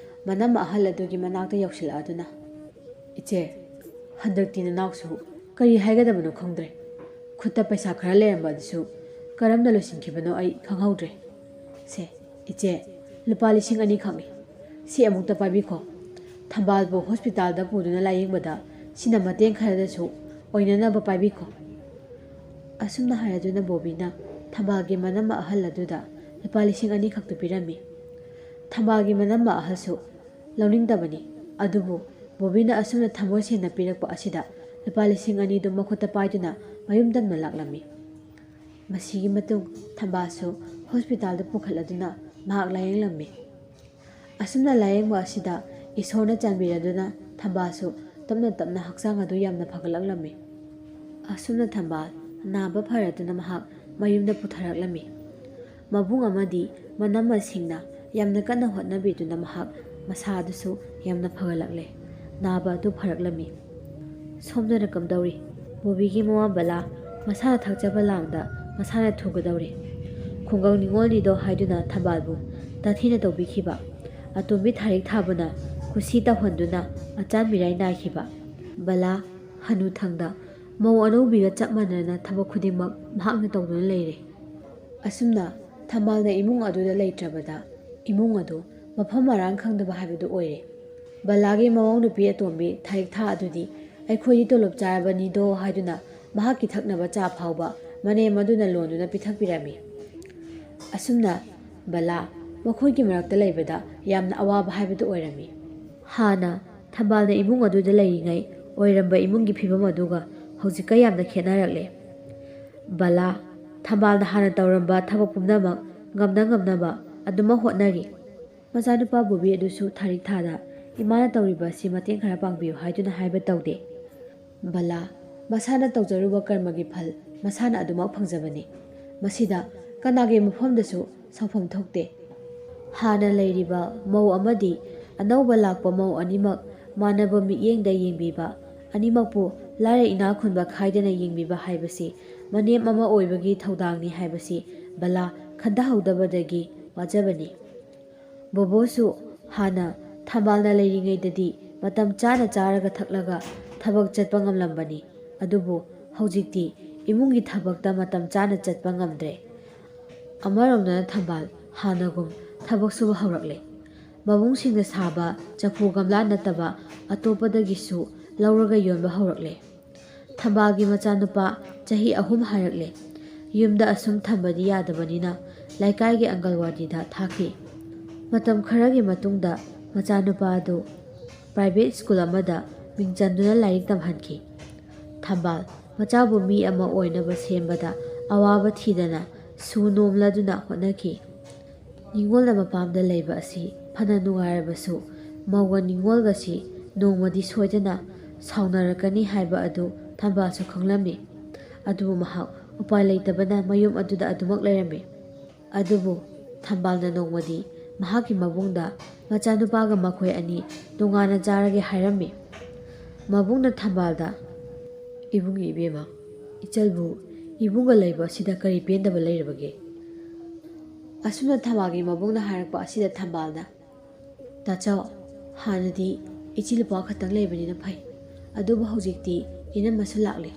ꯃꯅꯝꯃ ꯑꯍꯜ ꯑꯗꯨꯒꯤ ꯃꯅꯥꯛꯇ ꯌꯧꯁꯤꯜꯂꯛꯑꯗꯨꯅ, "ꯏꯆꯦ, ꯍꯟꯗꯛꯇꯤ ꯅꯅꯥꯎꯁꯨ ꯀꯔꯤ ꯍꯥꯏꯒꯗꯕꯅꯣ ꯈꯪꯗ꯭ꯔꯦ꯫ ꯈꯨꯠꯇ ꯄꯩꯁꯥ ꯈꯔ ꯂꯩꯔꯝꯕ ꯑꯗꯨꯁꯨ ꯀꯔꯝꯅ ꯂꯣꯏꯁꯤꯟꯈꯤꯕꯅꯣ ꯑꯩ ꯈꯪꯍꯧꯗ꯭ꯔꯦ꯫ ꯁꯦ, ꯏꯆꯦ, ꯂꯨꯄꯥ ꯂꯤꯁꯤꯡ ꯑꯅꯤ ꯈꯛꯅꯤ꯫ ꯁꯤ ꯑꯃꯨꯛꯇ ꯄꯥꯏꯕꯤꯈꯣ꯫ ꯊꯝꯕꯥꯜꯕꯨ ꯍꯣꯁꯄꯤꯇꯥꯜꯗ ꯄꯨꯗꯨꯅ ꯂꯥꯌꯦꯡꯕꯗ ꯁꯤꯅ ꯃꯇꯦꯡ ꯈꯔꯗꯁꯨ ꯑꯣꯏꯅꯅꯕ ꯄꯥꯏꯕꯤꯈꯣ꯫" ꯑꯁꯨꯝꯅ ꯍꯥꯏꯔꯗꯨꯅ ꯕꯣꯕꯤꯅ ꯊꯝꯕꯥꯜꯒꯤ ꯃꯅꯝꯃ ꯑꯍꯜ ꯑꯗꯨꯗ ꯂꯨꯄꯥ ꯂꯤꯁꯤꯡ ꯑꯅꯤ ꯈꯛꯇꯨ ꯄꯤꯔꯝꯃꯤ꯫ ꯊꯝꯕꯥꯜꯒꯤ ꯃꯅꯝꯃ ꯑꯍꯜꯁꯨ ꯂꯧꯅꯤꯡꯗꯕꯅꯤ꯫ ꯑꯗꯨꯕꯨ ꯕꯣꯕꯤꯅ ꯑꯁꯨꯝꯅ ꯊꯃꯣꯏ ꯁꯦꯡꯅ ꯄꯤꯔꯛꯄ ꯑꯁꯤꯗ ꯂꯨꯄꯥ ꯂꯤꯁꯤꯡ ꯑꯅꯤꯗꯨ ꯃꯈꯨꯠꯇ ꯄꯥꯏꯗꯨꯅ ꯃꯌꯨꯝ ꯇꯝꯅ ꯂꯥꯛꯂꯝꯃꯤ꯫ ꯃꯁꯤꯒꯤ ꯃꯇꯨꯡ ꯊꯝꯕꯥꯜꯁꯨ ꯍꯣꯁꯄꯤꯇꯥꯜꯗ ꯄꯨꯈꯠꯂꯗꯨꯅ ꯃꯍꯥꯛ ꯂꯥꯌꯦꯡꯂꯝꯃꯤ꯫ ꯑꯁꯨꯝꯅ ꯂꯥꯌꯦꯡꯕ ꯑꯁꯤꯗ ꯏꯁꯣꯔꯅ ꯆꯥꯟꯕꯤꯔꯗꯨꯅ ꯊꯝꯕꯥꯜꯁꯨ ꯇꯞꯅ ꯇꯞꯅ ꯍꯛꯆꯥꯡ ꯑꯗꯨ ꯌꯥꯝꯅ ꯐꯒꯠꯂꯛꯂꯝꯃꯤ꯫ ꯑꯁꯨꯝꯅ ꯊꯝꯕꯥꯜ ꯅꯥꯕ ꯐꯔꯗꯨꯅ ꯃꯍꯥꯛ ꯃꯌꯨꯝꯗ ꯄꯨꯊꯔꯛꯂꯝꯃꯤ꯫ ꯃꯕꯨꯡ ꯑꯃꯗꯤ ꯃꯅꯝꯃꯁꯤꯡꯅ ꯌꯥꯝꯅ ꯀꯟꯅ ꯍꯣꯠꯅꯕꯤꯗꯨꯅ ꯃꯍꯥꯛ ꯃꯁꯥ ꯑꯗꯨꯁꯨ ꯌꯥꯝꯅ ꯐꯒꯠꯂꯛꯂꯦ꯫ ꯅꯥꯕ ꯑꯗꯨ ꯐꯔꯛꯂꯝꯃꯤ꯫ ꯁꯣꯝꯗꯅ ꯀꯝꯗꯧꯔꯤ? ꯕꯣꯕꯤꯒꯤ ꯃꯃꯥ ꯕꯂꯥ ꯃꯁꯥꯅ ꯊꯛꯆꯕ ꯂꯥꯡꯗ ꯃꯁꯥꯅ ꯊꯨꯒꯗꯧꯔꯦ꯫ ꯈꯨꯡꯒꯪ ꯅꯤꯉꯣꯜꯅꯤꯗꯣ ꯍꯥꯏꯗꯨꯅ ꯊꯝꯕꯥꯜꯕꯨ ꯇꯥꯊꯤꯅ ꯇꯧꯕꯤꯈꯤꯕ꯫ ꯑꯇꯣꯝꯕꯤ ꯊꯥꯔꯤꯛ ꯊꯥꯕꯅ ꯀꯨꯁꯤ ꯇꯧꯍꯟꯗꯨꯅ ꯑꯆꯥꯟ ꯃꯤꯔꯥꯏ ꯅꯥꯏꯈꯤꯕ꯫ ꯕꯂꯥ ꯍꯅꯨꯊꯪꯗ ꯃꯧ ꯑꯅꯧꯕꯤꯒ ꯆꯞ ꯃꯥꯟꯅꯅ ꯊꯕꯛ ꯈꯨꯗꯤꯡꯃꯛ ꯃꯍꯥꯛꯅ ꯇꯧꯗꯨꯅ ꯂꯩꯔꯦ꯫ ꯑꯁꯨꯝꯅ ꯊꯝꯕꯥꯜꯅ ꯏꯃꯨꯡ ꯑꯗꯨꯗ ꯂꯩꯇ꯭ꯔꯕꯗ ꯏꯃꯨꯡ ꯑꯗꯨ ꯃꯐꯝ ꯃꯔꯥꯡ ꯈꯪꯗꯕ ꯍꯥꯏꯕꯗꯨ ꯑꯣꯏꯔꯦ꯫ ꯕꯂꯥꯒꯤ ꯃꯃꯧ ꯅꯨꯄꯤ ꯑꯇꯣꯝꯕꯤ ꯊꯥꯔꯤꯛ ꯊꯥ ꯑꯗꯨꯗꯤ ꯑꯩꯈꯣꯏꯗꯤ ꯇꯣꯂꯣꯞ ꯆꯥꯔꯕꯅꯤꯗꯣ ꯍꯥꯏꯗꯨꯅ ꯃꯍꯥꯛꯀꯤ ꯊꯛꯅꯕ ꯆꯥ ꯐꯥꯎꯕ ꯃꯅꯦꯝ ꯑꯗꯨꯅ ꯂꯣꯟꯗꯨꯅ ꯄꯤꯊꯛꯄꯤꯔꯝꯃꯤ꯫ ꯑꯁꯨꯝꯅ ꯕꯂꯥ ꯃꯈꯣꯏꯒꯤ ꯃꯔꯛꯇ ꯂꯩꯕꯗ ꯌꯥꯝꯅ ꯑꯋꯥꯕ ꯍꯥꯏꯕꯗꯨ ꯑꯣꯏꯔꯝꯃꯤ꯫ ꯍꯥꯟꯅ ꯊꯝꯕꯥꯜꯅ ꯏꯃꯨꯡ ꯑꯗꯨꯗ ꯂꯩꯔꯤꯉꯩ ꯑꯣꯏꯔꯝꯕ ꯏꯃꯨꯡꯒꯤ ꯐꯤꯕꯝ ꯑꯗꯨꯒ ꯍꯧꯖꯤꯛꯀ ꯌꯥꯝꯅ ꯈꯦꯠꯅꯔꯛꯂꯦ꯫ ꯕꯂꯥ, ꯊꯝꯕꯥꯜꯅ ꯍꯥꯟꯅ ꯇꯧꯔꯝꯕ ꯊꯕꯛ ꯄꯨꯝꯅꯃꯛ ꯉꯝꯅ ꯉꯝꯅꯕ ꯑꯗꯨꯃꯛ ꯍꯣꯠꯅꯔꯤ꯫ ꯃꯆꯥꯅꯨꯄꯥ ꯕꯣꯕꯤ ꯑꯗꯨꯁꯨ ꯊꯥꯔꯤꯛ ꯊꯥꯗ ꯏꯃꯥꯅ ꯇꯧꯔꯤꯕ ꯑꯁꯤ ꯃꯇꯦꯡ ꯈꯔ ꯄꯥꯡꯕꯤꯌꯨ ꯍꯥꯏꯗꯨꯅ ꯍꯥꯏꯕ ꯇꯧꯗꯦ꯫ ꯕꯂꯥ, ꯃꯁꯥꯅ ꯇꯧꯖꯔꯨꯕ ꯀꯔꯃꯒꯤ ꯐꯜ ꯃꯁꯥꯅ ꯑꯗꯨꯃꯛ ꯐꯪꯖꯕꯅꯤ꯫ ꯃꯁꯤꯗ ꯀꯅꯥꯒꯤ ꯃꯐꯝꯗꯁꯨ ꯁꯥꯎꯐꯝ ꯊꯣꯛꯇꯦ꯫ ꯍꯥꯟꯅ ꯂꯩꯔꯤꯕ ꯃꯧ ꯑꯃꯗꯤ ꯑꯅꯧꯕ ꯂꯥꯛꯄ ꯃꯧ ꯑꯅꯤꯃꯛ ꯃꯥꯟꯅꯕ ꯃꯤꯠꯌꯦꯡꯗ ꯌꯦꯡꯕꯤꯕ, ꯑꯅꯤꯃꯛꯄꯨ ꯂꯥꯏꯔ ꯏꯅꯥꯛ ꯈꯨꯟꯕ ꯈꯥꯏꯗꯅ ꯌꯦꯡꯕꯤꯕ ꯍꯥꯏꯕꯁꯤ ꯃꯅꯦꯝ ꯑꯃ ꯑꯣꯏꯕꯒꯤ ꯊꯧꯗꯥꯡꯅꯤ ꯍꯥꯏꯕꯁꯤ ꯕꯂꯥ ꯈꯟꯊꯍꯧꯗꯕꯗꯒꯤ ꯋꯥꯖꯕꯅꯤ꯫ ꯕꯣꯕꯣꯁꯨ ꯍꯥꯟꯅ ꯊꯝꯕꯥꯜꯅ ꯂꯩꯔꯤꯉꯩꯗꯗꯤ ꯃꯇꯝ ꯆꯥꯅ ꯆꯥꯔꯒ ꯊꯛꯂꯒ ꯊꯕꯛ ꯆꯠꯄ ꯉꯝꯂꯝꯕꯅꯤ꯫ ꯑꯗꯨꯕꯨ ꯍꯧꯖꯤꯛꯇꯤ ꯏꯃꯨꯡꯒꯤ ꯊꯕꯛꯇ ꯃꯇꯝ ꯆꯥꯅ ꯆꯠꯄ ꯉꯝꯗ꯭ꯔꯦ꯫ ꯑꯃꯔꯣꯝꯗꯅ ꯊꯝꯕꯥꯜ ꯍꯥꯟꯅꯒꯨꯝ ꯊꯕꯛ ꯁꯨꯕ ꯍꯧꯔꯛꯂꯦ꯫ ꯃꯕꯨꯡꯁꯤꯡꯅ ꯁꯥꯕ ꯆꯐꯨ ꯒꯝꯂꯥ ꯅꯠꯇꯕ ꯑꯇꯣꯞꯄꯗꯒꯤꯁꯨ ꯂꯧꯔꯒ ꯌꯣꯟꯕ ꯍꯧꯔꯛꯂꯦ꯫ ꯊꯝꯕꯥꯜꯒꯤ ꯃꯆꯥꯅꯨꯄꯥ ꯆꯍꯤ ꯑꯍꯨꯝ ꯍꯥꯏꯔꯛꯂꯦ꯫ ꯌꯨꯝꯗ ꯑꯁꯨꯝ ꯊꯝꯕꯗꯤ ꯌꯥꯗꯕꯅꯤꯅ ꯂꯩꯀꯥꯏꯒꯤ ꯑꯪꯒꯜꯋꯥꯗꯤꯗ ꯊꯥꯈꯤ꯫ ꯃꯇꯝ ꯈꯔꯒꯤ ꯃꯇꯨꯡꯗ ꯃꯆꯥꯅꯨꯄꯥ ꯑꯗꯨ ꯄ꯭ꯔꯥꯏꯚꯦꯠ ꯁ꯭ꯀꯨꯜ ꯑꯃꯗ ꯃꯤꯡ ꯆꯟꯗꯨꯅ ꯂꯥꯏꯔꯤꯛ ꯇꯝꯍꯟꯈꯤ꯫ ꯊꯝꯕꯥꯜ ꯃꯆꯥꯕꯨ ꯃꯤ ꯑꯃ ꯑꯣꯏꯅꯕ ꯁꯦꯝꯕꯗ ꯑꯋꯥꯕ ꯊꯤꯗꯅ ꯁꯨ ꯅꯣꯝꯂꯗꯨꯅ ꯍꯣꯠꯅꯈꯤ꯫ ꯅꯤꯉꯣꯜꯅ ꯃꯄꯥꯝꯗ ꯂꯩꯕ ꯑꯁꯤ ꯐꯅ ꯅꯨꯡꯉꯥꯏꯔꯕꯁꯨ, ꯃꯧꯒ ꯅꯤꯉꯣꯜꯒꯁꯤ ꯅꯣꯡꯃꯗꯤ ꯁꯣꯏꯗꯅ ꯁꯥꯎꯅꯔꯛꯀꯅꯤ ꯍꯥꯏꯕ ꯑꯗꯨ ꯊꯝꯕꯥꯜꯁꯨ ꯈꯪꯂꯝꯃꯤ꯫ ꯑꯗꯨꯕꯨ ꯃꯍꯥꯛ ꯎꯄꯥꯏ ꯂꯩꯇꯕꯅ ꯃꯌꯨꯝ ꯑꯗꯨꯗ ꯑꯗꯨꯃꯛ ꯂꯩꯔꯝꯃꯤ꯫ ꯑꯗꯨꯕꯨ ꯊꯝꯕꯥꯜꯅ ꯅꯣꯡꯃꯗꯤ ꯃꯍꯥꯛꯀꯤ ꯃꯕꯨꯡꯗ ꯃꯆꯥꯅꯨꯄꯥꯒ ꯃꯈꯣꯏ ꯑꯅꯤ ꯇꯣꯉꯥꯟꯅ ꯆꯥꯔꯒꯦ ꯍꯥꯏꯔꯝꯃꯤ꯫ ꯃꯕꯨꯡꯅ ꯊꯝꯕꯥꯜꯗ, "ꯏꯕꯨꯡ ꯏꯕꯦꯝꯃ, ꯏꯆꯜꯕꯨ ꯏꯕꯨꯡꯒ ꯂꯩꯕ ꯑꯁꯤꯗ ꯀꯔꯤ ꯄꯦꯟꯗꯕ ꯂꯩꯔꯕꯒꯦ?" ꯑꯁꯨꯝꯅ ꯊꯝꯕꯥꯜꯒꯤ ꯃꯕꯨꯡꯅ ꯍꯥꯏꯔꯛꯄ ꯑꯁꯤꯗ ꯊꯝꯕꯥꯜꯅ, "ꯇꯥꯆꯧ, ꯍꯥꯟꯅꯗꯤ ꯏꯆꯦ ꯂꯨꯄꯥ ꯈꯛꯇꯪ ꯂꯩꯕꯅꯤꯅ ꯐꯩ꯫ ꯑꯗꯨꯕꯨ ꯍꯧꯖꯤꯛꯇꯤ ꯏꯅꯝꯃꯁꯨ ꯂꯥꯛꯂꯦ꯫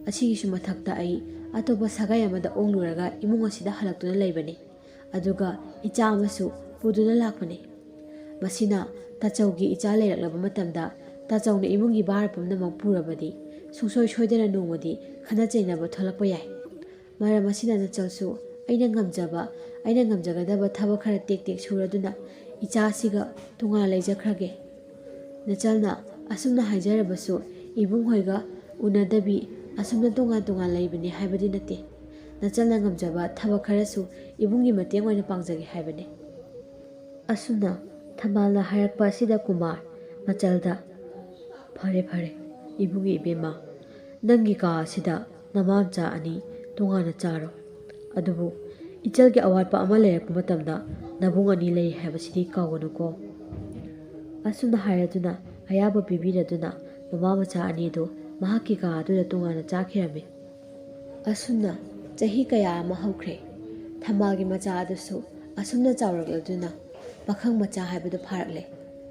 ꯑꯁꯤꯒꯤꯁꯨ ꯃꯊꯛꯇ ꯑꯩ ꯑꯇꯣꯞꯄ ꯁꯥꯒꯩ ꯑꯃꯗ ꯑꯣꯡꯂꯨꯔꯒ ꯏꯃꯨꯡ ꯑꯁꯤꯗ ꯍꯜꯂꯛꯇꯨꯅ ꯂꯩꯕꯅꯤ꯫ ꯑꯗꯨꯒ ꯏꯆꯥ ꯑꯃꯁꯨ ꯄꯨꯗꯨꯅ ꯂꯥꯛꯄꯅꯤ꯫ ꯃꯁꯤꯅ ꯇꯥꯆꯧꯒꯤ ꯏꯆꯥ ꯂꯩꯔꯛꯂꯕ ꯃꯇꯝꯗ ꯇꯥꯆꯧꯅ ꯏꯃꯨꯡꯒꯤ ꯚꯥꯔ ꯄꯨꯝꯅꯃꯛ ꯄꯨꯔꯕꯗꯤ ꯁꯨꯡꯁꯣꯏ ꯁꯣꯏꯗꯅ ꯅꯣꯡꯃꯗꯤ ꯈꯠꯅ ꯆꯩꯅꯕ ꯊꯣꯛꯂꯛꯄ ꯌꯥꯏ꯫ ꯃꯔꯝ ꯑꯁꯤꯅ ꯅꯆꯜꯁꯨ ꯑꯩꯅ ꯉꯝꯖꯕ, ꯑꯩꯅ ꯉꯝꯖꯒꯗꯕ ꯊꯕꯛ ꯈꯔ ꯇꯦꯛ ꯇꯦꯛ ꯁꯨꯔꯗꯨꯅ ꯏꯆꯥꯁꯤꯒ ꯇꯣꯉꯥꯟ ꯂꯩꯖꯈ꯭ꯔꯒꯦ꯫ ꯅꯆꯜꯅ ꯑꯁꯨꯝꯅ ꯍꯥꯏꯖꯔꯕꯁꯨ ꯏꯕꯨꯡ ꯍꯣꯏꯒ ꯎꯅꯗꯕꯤ ꯑꯁꯨꯝꯅ ꯇꯣꯉꯥꯟ ꯇꯣꯉꯥꯟ ꯂꯩꯕꯅꯤ ꯍꯥꯏꯕꯗꯤ ꯅꯠꯇꯦ꯫ ꯅꯆꯜꯅ ꯉꯝꯖꯕ ꯊꯕꯛ ꯈꯔꯁꯨ ꯏꯕꯨꯡꯒꯤ ꯃꯇꯦꯡ ꯑꯣꯏꯅ ꯄꯥꯡꯖꯒꯦ ꯍꯥꯏꯕꯅꯤ꯫ ꯑꯁꯨꯝꯅ ꯊꯝꯕꯥꯜꯅ ꯍꯥꯏꯔꯛꯄ ꯑꯁꯤꯗ ꯀꯨꯃꯥꯔ ꯃꯆꯜꯗ, "ꯐꯔꯦ ꯐꯔꯦ, ꯏꯕꯨꯡꯒꯤ ꯏꯕꯦꯝꯃ, ꯅꯪꯒꯤ ꯀꯥ ꯑꯁꯤꯗ ꯅꯃꯥ ꯃꯆꯥ ꯑꯅꯤ ꯇꯣꯉꯥꯟꯅ ꯆꯥꯔꯣ꯫ ꯑꯗꯨꯕꯨ ꯏꯆꯜꯒꯤ ꯑꯋꯥꯠꯄ ꯑꯃ ꯂꯩꯔꯛꯄ ꯃꯇꯝꯗ ꯅꯕꯨꯡ ꯑꯅꯤ ꯂꯩ ꯍꯥꯏꯕꯁꯤꯗꯤ ꯀꯥꯎꯒꯅꯨꯀꯣ"꯫ ꯑꯁꯨꯝꯅ ꯍꯥꯏꯔꯗꯨꯅ ꯑꯌꯥꯕ ꯄꯤꯕꯤꯔꯗꯨꯅ ꯃꯃꯥ ꯃꯆꯥ ꯑꯅꯤꯗꯨ ꯃꯍꯥꯛꯀꯤ ꯀꯥ ꯑꯗꯨꯗ ꯇꯣꯉꯥꯟꯅ ꯆꯥꯈꯤꯔꯝꯃꯤ꯫ ꯑꯁꯨꯝꯅ ꯆꯍꯤ ꯀꯌꯥ ꯑꯃ ꯍꯧꯈ꯭ꯔꯦ꯫ ꯊꯝꯕꯥꯜꯒꯤ ꯃꯆꯥ ꯑꯗꯨꯁꯨ ꯑꯁꯨꯝꯅ ꯆꯥꯎꯔꯛꯂꯗꯨꯅ ꯄꯥꯈꯪ ꯃꯆꯥ ꯍꯥꯏꯕꯗꯨ ꯐꯥꯔꯛꯂꯦ꯫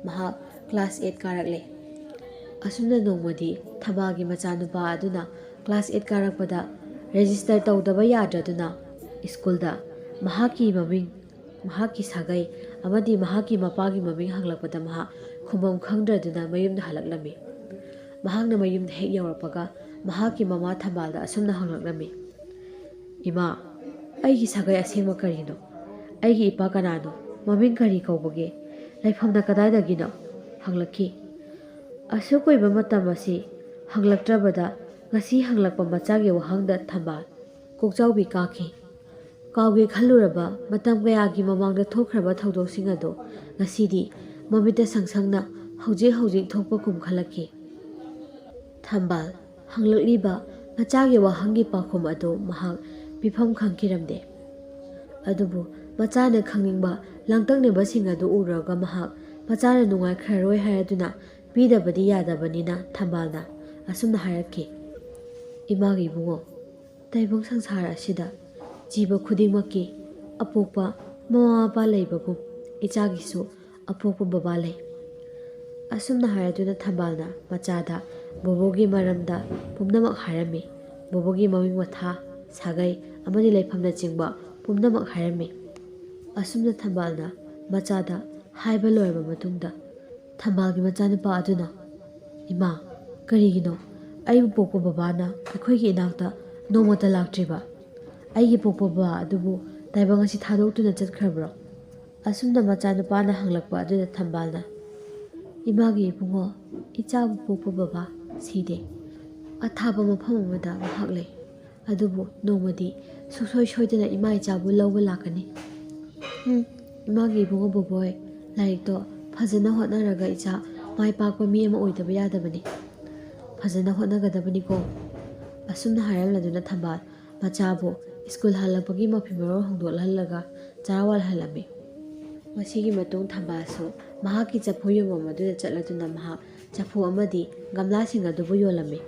ꯃꯍꯥꯛ ꯀ꯭ꯂꯥꯁ ꯑꯦꯠ ꯀꯥꯔꯛꯂꯦ꯫ ꯑꯁꯨꯝꯅ ꯅꯣꯡꯃꯗꯤ ꯊꯝꯕꯥꯜꯒꯤ ꯃꯆꯥꯅꯨꯄꯥ ꯑꯗꯨꯅ ꯀ꯭ꯂꯥꯁ ꯑꯦꯠ ꯀꯥꯔꯛꯄꯗ ꯔꯦꯖꯤꯁꯇꯔ ꯇꯧꯗꯕ ꯌꯥꯗ꯭ꯔꯗꯨꯅ ꯁ꯭ꯀꯨꯜꯗ ꯃꯍꯥꯛꯀꯤ ꯃꯃꯤꯡ, ꯃꯍꯥꯛꯀꯤ ꯁꯥꯒꯩ ꯑꯃꯗꯤ ꯃꯍꯥꯛꯀꯤ ꯃꯄꯥꯒꯤ ꯃꯃꯤꯡ ꯍꯪꯂꯛꯄꯗ ꯃꯍꯥꯛ ꯈꯨꯝꯐꯝ ꯈꯪꯗ꯭ꯔꯗꯨꯅ ꯃꯌꯨꯝꯗ ꯍꯜꯂꯛꯂꯝꯃꯤ꯫ ꯃꯍꯥꯛꯅ ꯃꯌꯨꯝꯗ ꯍꯦꯛ ꯌꯧꯔꯛꯄꯒ ꯃꯍꯥꯛꯀꯤ ꯃꯃꯥ ꯊꯝꯕꯥꯜꯗ ꯑꯁꯨꯝꯅ ꯍꯪꯂꯛꯂꯝꯃꯤ, "ꯏꯃꯥ, ꯑꯩꯒꯤ ꯁꯥꯒꯩ ꯑꯁꯦꯡꯕ ꯀꯔꯤꯅꯣ? ꯑꯩꯒꯤ ꯏꯄꯥ ꯀꯅꯥꯅꯣ? ꯃꯃꯤꯡ ꯀꯔꯤ ꯀꯧꯕꯒꯦ? ꯂꯩꯐꯝꯅ ꯀꯗꯥꯏꯗꯒꯤꯅꯣ?" ꯍꯪꯂꯛꯈꯤ꯫ ꯑꯁꯨꯛ ꯀꯨꯏꯕ ꯃꯇꯝ ꯑꯁꯤ ꯍꯪꯂꯛꯇ꯭ꯔꯕꯗ ꯉꯁꯤ ꯍꯪꯂꯛꯄ ꯃꯆꯥꯒꯤ ꯋꯥꯍꯪꯗ ꯊꯝꯕꯥꯜ ꯀꯣꯛꯆꯥꯎꯕꯤ ꯀꯥꯈꯤ꯫ ꯀꯥꯎꯒꯦ ꯈꯜꯂꯨꯔꯕ ꯃꯇꯝ ꯀꯌꯥꯒꯤ ꯃꯃꯥꯡꯗ ꯊꯣꯛꯈ꯭ꯔꯕ ꯊꯧꯗꯣꯛꯁꯤꯡ ꯑꯗꯨ ꯉꯁꯤꯗꯤ ꯃꯃꯤꯠꯇ ꯁꯪꯁꯪꯅ ꯍꯧꯖꯤꯛ ꯍꯧꯖꯤꯛ ꯊꯣꯛꯄꯒꯨꯝ ꯈꯜꯂꯛꯈꯤ꯫ ꯊꯝꯕꯥꯜ ꯍꯪꯂꯛꯂꯤꯕ ꯃꯆꯥꯒꯤ ꯋꯥꯍꯪꯒꯤ ꯄꯥꯎꯈꯨꯝ ꯑꯗꯨ ꯃꯍꯥꯛ ꯄꯤꯐꯝ ꯈꯪꯈꯤꯔꯝꯗꯦ꯫ ꯑꯗꯨꯕꯨ ꯃꯆꯥꯅ ꯈꯪꯅꯤꯡꯕ ꯂꯥꯡꯇꯛꯅꯕꯁꯤꯡ ꯑꯗꯨ ꯎꯔꯨꯔꯒ ꯃꯍꯥꯛ ꯃꯆꯥꯅ ꯅꯨꯡꯉꯥꯏꯈ꯭ꯔꯔꯣꯏ ꯍꯥꯏꯔꯗꯨꯅ ꯄꯤꯗꯕꯗꯤ ꯌꯥꯗꯕꯅꯤꯅ ꯊꯝꯕꯥꯜꯅ ꯑꯁꯨꯝꯅ ꯍꯥꯏꯔꯛꯈꯤ, "ꯏꯃꯥꯒꯤ ꯏꯕꯨꯡꯉꯣ, ꯇꯥꯏꯕꯪ ꯁꯪꯁꯥꯔ ꯑꯁꯤꯗ ꯖꯤꯕ ꯈꯨꯗꯤꯡꯃꯛꯀꯤ ꯑꯄꯣꯛꯄ ꯃꯃꯥ ꯃꯄꯥ ꯂꯩꯕꯒꯨꯝ ꯏꯆꯥꯒꯤꯁꯨ ꯑꯄꯣꯛꯄ ꯕꯕꯥ ꯂꯩ"꯫ ꯑꯁꯨꯝꯅ ꯍꯥꯏꯔꯗꯨꯅ ꯊꯝꯕꯥꯜꯅ ꯃꯆꯥꯗ ꯕꯣꯕꯣꯒꯤ ꯃꯔꯝꯗ ꯄꯨꯝꯅꯃꯛ ꯍꯥꯏꯔꯝꯃꯤ꯫ ꯕꯣꯕꯣꯒꯤ ꯃꯃꯤꯡ ꯃꯊꯥ, ꯁꯥꯒꯩ ꯑꯃꯗꯤ ꯂꯩꯐꯝꯅꯆꯤꯡꯕ ꯄꯨꯝꯅꯃꯛ ꯍꯥꯏꯔꯝꯃꯤ꯫ ꯑꯁꯨꯝꯅ ꯊꯝꯕꯥꯜꯅ ꯃꯆꯥꯗ ꯍꯥꯏꯕ ꯂꯣꯏꯔꯕ ꯃꯇꯨꯡꯗ ꯊꯝꯕꯥꯜꯒꯤ ꯃꯆꯥꯅꯨꯄꯥ ꯑꯗꯨꯅ "ꯏꯃꯥ, ꯀꯔꯤꯒꯤꯅꯣ ꯑꯩꯕꯨ ꯄꯣꯛꯄ ꯕꯕꯥꯅ ꯑꯩꯈꯣꯏꯒꯤ ꯏꯅꯥꯛꯇ ꯅꯣꯡꯃꯇ ꯂꯥꯛꯇ꯭ꯔꯤꯕ? ꯑꯩꯒꯤ ꯄꯣꯛꯄ ꯕꯕꯥ ꯑꯗꯨꯕꯨ ꯇꯥꯏꯕꯪ ꯑꯁꯤ ꯊꯥꯗꯣꯛꯇꯨꯅ ꯆꯠꯈ꯭ꯔꯕ꯭ꯔꯣ?" ꯑꯁꯨꯝꯅ ꯃꯆꯥꯅꯨꯄꯥꯅ ꯍꯪꯂꯛꯄ ꯑꯗꯨꯗ ꯊꯝꯕꯥꯜꯅ, "ꯏꯃꯥꯒꯤ ꯏꯕꯨꯡꯉꯣ, ꯏꯆꯥꯕꯨ ꯄꯣꯛꯄ ꯕꯕꯥ ꯁꯤꯗꯦ꯫ ꯑꯊꯥꯞꯄ ꯃꯐꯝ ꯑꯃꯗ ꯃꯍꯥꯛ ꯂꯩ꯫ ꯑꯗꯨꯕꯨ ꯅꯣꯡꯃꯗꯤ ꯁꯨꯡꯁꯣꯏ ꯁꯣꯏꯗꯅ ꯏꯃꯥ ꯏꯆꯥꯕꯨ ꯂꯧꯕ ꯂꯥꯛꯀꯅꯤ꯫ ꯎꯝ, ꯏꯃꯥꯒꯤ ꯏꯕꯨꯡꯉꯣ ꯕꯣꯕꯣꯏ, ꯂꯥꯏꯔꯤꯛꯇꯣ ꯐꯖꯅ ꯍꯣꯠꯅꯔꯒ ꯏꯆꯥ ꯃꯥꯏ ꯄꯥꯛꯄ ꯃꯤ ꯑꯃ ꯑꯣꯏꯗꯕ ꯌꯥꯗꯕꯅꯤ꯫ ꯐꯖꯅ ꯍꯣꯠꯅꯒꯗꯕꯅꯤꯀꯣ꯫" ꯑꯁꯨꯝꯅ ꯍꯥꯏꯔꯝꯂꯗꯨꯅ ꯊꯝꯕꯥꯜ ꯃꯆꯥꯕꯨ ꯁ꯭ꯀꯨꯜ ꯍꯜꯂꯛꯄꯒꯤ ꯃꯐꯤ ꯃꯔꯣꯜ ꯍꯣꯡꯗꯣꯛꯍꯜꯂꯒ ꯆꯔꯥ ꯋꯥꯜꯍꯜꯂꯝꯃꯤ꯫ ꯃꯁꯤꯒꯤ ꯃꯇꯨꯡ ꯊꯝꯕꯥꯜꯁꯨ ꯃꯍꯥꯛꯀꯤ ꯆꯐꯨ ꯌꯣꯟꯐꯝ ꯑꯗꯨꯗ ꯆꯠꯂꯗꯨꯅ ꯃꯍꯥꯛ ꯆꯐꯨ ꯑꯃꯗꯤ ꯒꯝꯂꯥꯁꯤꯡ ꯑꯗꯨꯕꯨ ꯌꯣꯜꯂꯝꯃꯤ꯫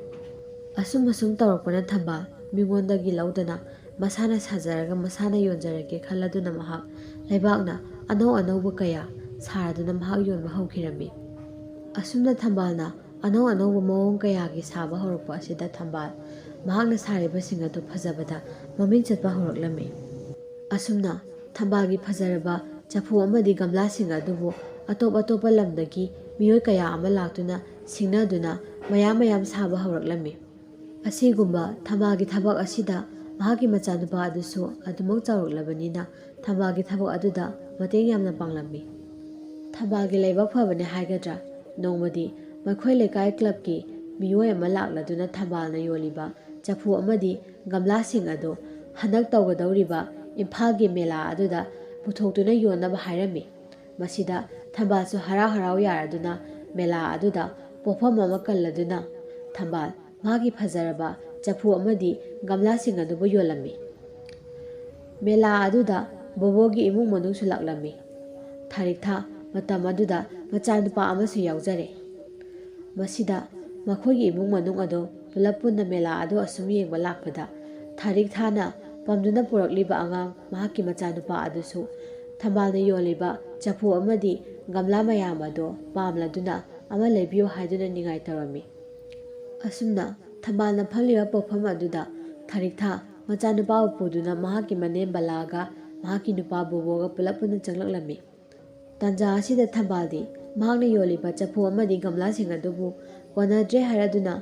ꯑꯁꯨꯝ ꯑꯁꯨꯝ ꯇꯧꯔꯛꯄꯅ ꯊꯝꯕꯥꯜ ꯃꯤꯉꯣꯟꯗꯒꯤ ꯂꯧꯗꯅ ꯃꯁꯥꯅ ꯁꯥꯖꯔꯒ ꯃꯁꯥꯅ ꯌꯣꯟꯖꯔꯒꯦ ꯈꯜꯂꯗꯨꯅ ꯃꯍꯥꯛ ꯂꯩꯕꯥꯛꯅ ꯑꯅꯧ ꯑꯅꯧꯕ ꯀꯌꯥ ꯁꯥꯔꯗꯨꯅ ꯃꯍꯥꯛ ꯌꯣꯟꯕ ꯍꯧꯈꯤꯔꯝꯃꯤ꯫ ꯑꯁꯨꯝꯅ ꯊꯝꯕꯥꯜꯅ ꯑꯅꯧ ꯑꯅꯧꯕ ꯃꯑꯣꯡ ꯀꯌꯥꯒꯤ ꯁꯥꯕ ꯍꯧꯔꯛꯄ ꯑꯁꯤꯗ ꯊꯝꯕꯥꯜ ꯃꯍꯥꯛꯅ ꯁꯥꯔꯤꯕꯁꯤꯡ ꯑꯗꯨ ꯐꯖꯕꯗ ꯃꯃꯤꯡ ꯆꯠꯄ ꯍꯧꯔꯛꯂꯝꯃꯤ꯫ ꯑꯁꯨꯝꯅ ꯊꯝꯕꯥꯜꯒꯤ ꯐꯖꯔꯕ ꯆꯐꯨ ꯑꯃꯗꯤ ꯒꯝꯂꯥꯁꯤꯡ ꯑꯗꯨꯕꯨ ꯑꯇꯣꯞ ꯑꯇꯣꯞꯄ ꯂꯝꯗꯒꯤ ꯃꯤꯑꯣꯏ ꯀꯌꯥ ꯑꯃ ꯂꯥꯛꯇꯨꯅ ꯁꯤꯡꯅꯗꯨꯅ ꯃꯌꯥꯝ ꯃꯌꯥꯝ ꯁꯥꯕ ꯍꯧꯔꯛꯂꯝꯃꯤ꯫ ꯑꯁꯤꯒꯨꯝꯕ ꯊꯝꯕꯥꯜꯒꯤ ꯊꯕꯛ ꯑꯁꯤꯗ ꯃꯍꯥꯛꯀꯤ ꯃꯆꯥꯅꯨꯄꯥ ꯑꯗꯨꯁꯨ ꯑꯗꯨꯃꯛ ꯆꯥꯎꯔꯛꯂꯕꯅꯤꯅ ꯊꯝꯕꯥꯜꯒꯤ ꯊꯕꯛ ꯑꯗꯨꯗ ꯃꯇꯦꯡ ꯌꯥꯝꯅ ꯄꯥꯡꯂꯝꯃꯤ꯫ ꯊꯝꯕꯥꯜꯒꯤ ꯂꯥꯏꯕꯛ ꯐꯕꯅꯤ ꯍꯥꯏꯒꯗ꯭ꯔꯥ, ꯅꯣꯡꯃꯗꯤ ꯃꯈꯣꯏ ꯂꯩꯀꯥꯏ ꯀ꯭ꯂꯕꯀꯤ ꯃꯤꯑꯣꯏ ꯑꯃ ꯂꯥꯛꯂꯗꯨꯅ ꯊꯝꯕꯥꯜꯅ ꯌꯣꯜꯂꯤꯕ ꯆꯐꯨ ꯑꯃꯗꯤ ꯒꯝꯂꯥꯁꯤꯡ ꯑꯗꯨ ꯍꯟꯗꯛ ꯇꯧꯒꯗꯧꯔꯤꯕ ꯏꯝꯐꯥꯜꯒꯤ ꯃꯦꯂꯥ ꯑꯗꯨꯗ ꯄꯨꯊꯣꯛꯇꯨꯅ ꯌꯣꯟꯅꯕ ꯍꯥꯏꯔꯝꯃꯤ꯫ ꯃꯁꯤꯗ ꯊꯝꯕꯥꯜꯁꯨ ꯍꯔꯥꯎ ꯍꯔꯥꯎ ꯌꯥꯔꯗꯨꯅ ꯃꯦꯂꯥ ꯑꯗꯨꯗ ꯄꯣꯠꯐꯝ ꯑꯃ ꯀꯜꯂꯗꯨꯅ ꯊꯝꯕꯥꯜ ꯃꯥꯒꯤ ꯐꯖꯔꯕ ꯆꯐꯨ ꯑꯃꯗꯤ ꯒꯝꯂꯥꯁꯤꯡ ꯑꯗꯨꯕꯨ ꯌꯣꯜꯂꯝꯃꯤ꯫ ꯃꯦꯂꯥ ꯑꯗꯨꯗ ꯕꯣꯕꯣꯒꯤ ꯏꯃꯨꯡ ꯃꯅꯨꯡꯁꯨ ꯂꯥꯛꯂꯝꯃꯤ꯫ ꯊꯥꯔꯤꯛꯊꯥ ꯃꯇꯝ ꯑꯗꯨꯗ ꯃꯆꯥꯅꯨꯄꯥ ꯑꯃꯁꯨ ꯌꯥꯎꯖꯔꯦ꯫ ꯃꯁꯤꯗ ꯃꯈꯣꯏꯒꯤ ꯏꯃꯨꯡ ꯃꯅꯨꯡ ꯑꯗꯨ ꯄꯨꯂꯞ ꯄꯨꯟꯅ ꯃꯦꯂꯥ ꯑꯗꯨ ꯑꯁꯨꯝ ꯌꯦꯡꯕ ꯂꯥꯛꯄꯗ ꯊꯥꯔꯤꯛꯊꯥꯅ ꯄꯝꯗꯨꯅ ꯄꯨꯔꯛꯂꯤꯕ ꯑꯉꯥꯡ ꯃꯍꯥꯛꯀꯤ ꯃꯆꯥꯅꯨꯄꯥ ꯑꯗꯨꯁꯨ ꯊꯝꯕꯥꯜꯅ ꯌꯣꯜꯂꯤꯕ ꯆꯐꯨ ꯑꯃꯗꯤ ꯒꯝꯂꯥ ꯃꯌꯥꯝ ꯑꯗꯨ ꯄꯥꯝꯂꯗꯨꯅ ꯑꯃ ꯂꯩꯕꯤꯌꯨ ꯍꯥꯏꯗꯨꯅ ꯅꯤꯡꯉꯥꯏ ꯇꯧꯔꯝꯃꯤ꯫ ꯑꯁꯨꯝꯅ ꯊꯝꯕꯥꯜꯅ ꯐꯝꯂꯤꯕ ꯄꯣꯠꯐꯝ ꯑꯗꯨꯗ ꯊꯥꯔꯤꯛꯊꯥ ꯃꯆꯥꯅꯨꯄꯥꯕꯨ ꯄꯨꯗꯨꯅ ꯃꯍꯥꯛꯀꯤ ꯃꯅꯦꯝ ꯕꯂꯥꯒ ꯃꯍꯥꯛꯀꯤ ꯅꯨꯄꯥ ꯕꯣꯕꯣꯒ ꯄꯨꯂꯞ ꯄꯨꯟꯅ ꯆꯪꯂꯛꯂꯝꯃꯤ꯫ ꯇꯥꯟꯖꯥ ꯑꯁꯤꯗ ꯊꯝꯕꯥꯜꯗꯤ ꯃꯍꯥꯛꯅ ꯌꯣꯜꯂꯤꯕ ꯆꯐꯨ ꯑꯃꯗꯤ ꯒꯝꯂꯥꯁꯤꯡ ꯑꯗꯨꯕꯨ ꯀꯣꯟꯅꯗ꯭ꯔꯦ ꯍꯥꯏꯔꯗꯨꯅ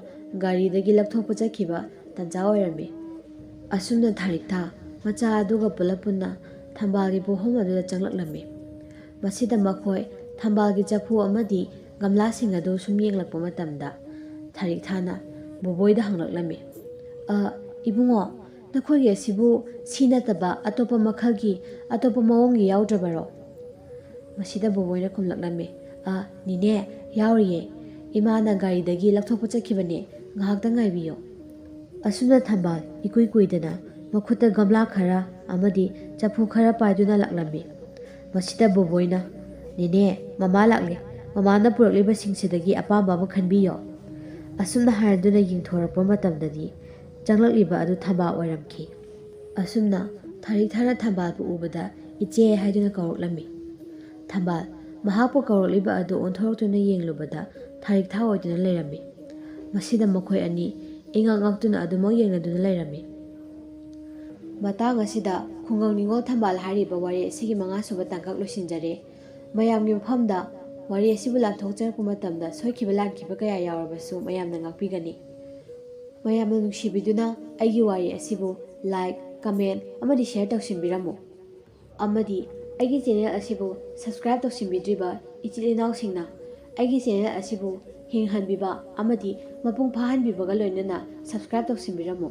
ꯒꯥꯔꯤꯗꯒꯤ ꯂꯧꯊꯣꯛꯄ ꯆꯠꯈꯤꯕ ꯇꯟꯖꯥ ꯑꯣꯏꯔꯝꯃꯤ꯫ ꯑꯁꯨꯝꯅ ꯊꯥꯔꯤꯛꯊꯥ ꯃꯆꯥ ꯑꯗꯨꯒ ꯄꯨꯂꯞ ꯄꯨꯟꯅ ꯊꯝꯕꯥꯜꯒꯤ ꯄꯣꯠꯐꯝ ꯑꯗꯨꯗ ꯆꯪꯂꯛꯂꯝꯃꯤ꯫ ꯃꯁꯤꯗ ꯃꯈꯣꯏ ꯊꯝꯕꯥꯜꯒꯤ ꯆꯐꯨ ꯑꯃꯗꯤ ꯒꯝꯂꯥꯁꯤꯡ ꯑꯗꯨ ꯁꯨꯝ ꯌꯦꯡꯂꯛꯄ ꯃꯇꯝꯗ ꯊꯥꯔꯤꯛꯊꯥꯅ ꯕꯣꯕꯣꯏꯗ ꯍꯪꯂꯛꯂꯝꯃꯤ, "ꯑ, ꯏꯕꯨꯡꯉꯣ, ꯅꯈꯣꯏꯒꯤ ꯑꯁꯤꯕꯨ ꯁꯤ ꯅꯠꯇꯕ ꯑꯇꯣꯞꯄ ꯃꯈꯜꯒꯤ, ꯑꯇꯣꯞꯄ ꯃꯑꯣꯡꯒꯤ ꯌꯥꯎꯗ꯭ꯔꯕꯔꯣ?" ꯃꯁꯤꯗ ꯕꯣꯕꯣꯏꯅ ꯈꯨꯝꯂꯛꯂꯝꯃꯤ, "ꯑ, ꯅꯦꯅꯦ, ꯌꯥꯎꯔꯤꯌꯦ꯫ ꯏꯃꯥꯅ ꯒꯥꯔꯤꯗꯒꯤ ꯂꯧꯊꯣꯛꯄ ꯆꯠꯈꯤꯕꯅꯦ꯫ ꯉꯥꯏꯍꯥꯛꯇ ꯉꯥꯏꯕꯤꯌꯣ꯫" ꯑꯁꯨꯝꯅ ꯊꯝꯕꯥꯜ ꯏꯀꯨꯏ ꯀꯨꯏꯗꯅ ꯃꯈꯨꯠꯇ ꯒꯝꯂꯥ ꯈꯔ ꯑꯃꯗꯤ ꯆꯐꯨ ꯈꯔ ꯄꯥꯏꯗꯨꯅ ꯂꯥꯛꯂꯝꯃꯤ꯫ ꯃꯁꯤꯗ ꯕꯣꯕꯣꯏꯅ, "ꯅꯦꯅꯦ, ꯃꯃꯥ ꯂꯥꯛꯂꯦ꯫ ꯃꯃꯥꯅ ꯄꯨꯔꯛꯂꯤꯕꯁꯤꯡꯁꯤꯗꯒꯤ ꯑꯄꯥꯝꯕ ꯑꯃ ꯈꯟꯕꯤꯌꯣ꯫" ꯑꯁꯨꯝꯅ ꯍꯥꯏꯔꯗꯨꯅ ꯌꯦꯡꯊꯣꯔꯛꯄ ꯃꯇꯝꯗꯗꯤ ꯆꯪꯂꯛꯂꯤꯕ ꯑꯗꯨ ꯊꯝꯕꯥꯜ ꯑꯣꯏꯔꯝꯈꯤ꯫ ꯑꯁꯨꯝꯅ ꯊꯥꯔꯤꯛꯊꯥꯅ ꯊꯝꯕꯥꯜꯕꯨ ꯎꯕꯗ "ꯏꯆꯦ" ꯍꯥꯏꯗꯨꯅ ꯀꯧꯔꯛꯂꯝꯃꯤ꯫ ꯊꯝꯕꯥꯜ ꯃꯍꯥꯛꯄꯨ ꯀꯧꯔꯛꯂꯤꯕ ꯑꯗꯨ ꯑꯣꯟꯊꯣꯔꯛꯇꯨꯅ ꯌꯦꯡꯂꯨꯕꯗ ꯊꯥꯔꯤꯛꯊꯥ ꯑꯣꯏꯗꯨꯅ ꯂꯩꯔꯝꯃꯤ꯫ ꯃꯁꯤꯗ ꯃꯈꯣꯏ ꯑꯅꯤ ꯏꯉꯛ ꯉꯛꯇꯨꯅ ꯑꯗꯨꯃꯛ ꯌꯦꯡꯅꯗꯨꯅ ꯂꯩꯔꯝꯃꯤ꯫ ꯃꯇꯥꯡ ꯑꯁꯤꯗ ꯈꯨꯡꯒꯪ ꯅꯤꯉꯣꯜ ꯊꯝꯕꯥꯜ ꯍꯥꯏꯔꯤꯕ ꯋꯥꯔꯤ ꯑꯁꯤꯒꯤ ꯃꯉꯥꯁꯨꯕ ꯇꯥꯡꯀꯛ ꯂꯣꯏꯁꯤꯟꯖꯔꯦ꯫ ꯃꯌꯥꯝꯒꯤ ꯃꯐꯝꯗ ꯋꯥꯔꯤ ꯑꯁꯤꯕꯨ ꯂꯥꯟꯊꯣꯛꯆꯔꯛꯄ ꯃꯇꯝꯗ ꯁꯣꯏꯈꯤꯕ ꯂꯥꯟꯈꯤꯕ ꯀꯌꯥ ꯌꯥꯎꯔꯕꯁꯨ ꯃꯌꯥꯝꯅ ꯉꯥꯛꯄꯤꯒꯅꯤ꯫ ꯃꯌꯥꯝꯅ ꯅꯨꯡꯁꯤꯕꯤꯗꯨꯅ ꯑꯩꯒꯤ ꯋꯥꯔꯤ ꯑꯁꯤꯕꯨ like, comment ꯑꯃꯗꯤ share ꯇꯧꯁꯤꯟꯕꯤꯔꯝꯃꯨ꯫ ꯑꯃꯗꯤ ꯑꯩꯒꯤ channel ꯑꯁꯤꯕꯨ subscribe ꯇꯧꯁꯤꯟꯕꯤꯗ꯭ꯔꯤꯕ ꯏꯆꯤꯜ ꯏꯅꯥꯎꯁꯤꯡꯅ ꯑꯩꯒꯤ channel ꯑꯁꯤꯕꯨ ꯍꯤꯡꯍꯟꯕꯤꯕ ꯑꯃꯗꯤ ꯃꯄꯨꯡ ꯐꯥꯍꯟꯕꯤꯕꯒ ꯂꯣꯏꯅꯅ subscribe ꯇꯧꯁꯤꯟꯕꯤꯔꯝꯃꯨ꯫